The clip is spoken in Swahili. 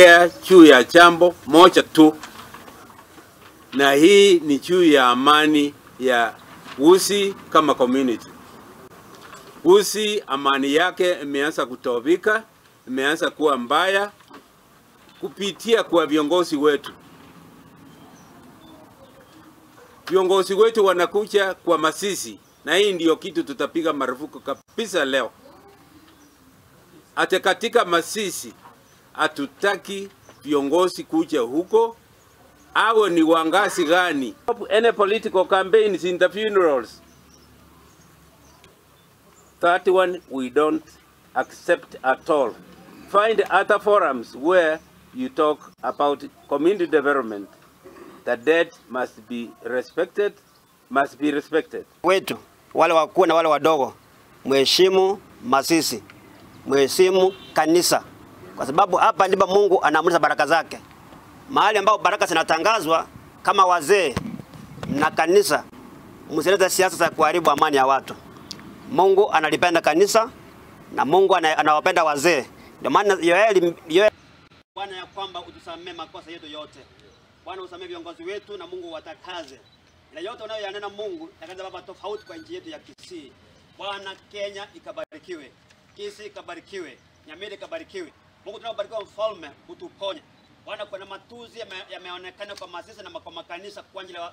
Juu ya jambo moja tu, na hii ni juu ya amani ya Gusii kama community. Gusii amani yake imeanza kutobika, imeanza kuwa mbaya kupitia kwa viongozi wetu. Viongozi wetu wanakuja kwa masisi, na hii ndio kitu tutapiga marufuku kabisa leo. Ate katika masisi hatutaki viongozi kuja huko, awe ni wangazi gani. Any political campaigns in the funerals. That one we don't accept at all. Find other forums where you talk about community development. The dead must be respected, must be respected. Wetu, wale wakuu na wale wadogo, mheshimu masisi, mheshimu kanisa. Kwa sababu hapa ndipo Mungu anaamrisha baraka zake. Mahali ambapo baraka zinatangazwa kama wazee na kanisa, msilete siasa za kuharibu amani ya watu. Mungu analipenda kanisa na Mungu anawapenda wazee. Ndio maana Yoeli Bwana ya kwamba utusamee makosa yetu yote. Bwana usamee viongozi wetu na Mungu watakaze. Na yote unayoyanena Mungu yakaza Baba tofauti kwa nchi yetu ya Kisii. Bwana, Kenya ikabarikiwe, Kisii ikabarikiwe, Nyamira ikabarikiwe. Mungu tunabarikiwa mfalme utuponye. Bwana, kuna matuzi yameonekana kwa masisi na kwa makanisa kwa ajili ya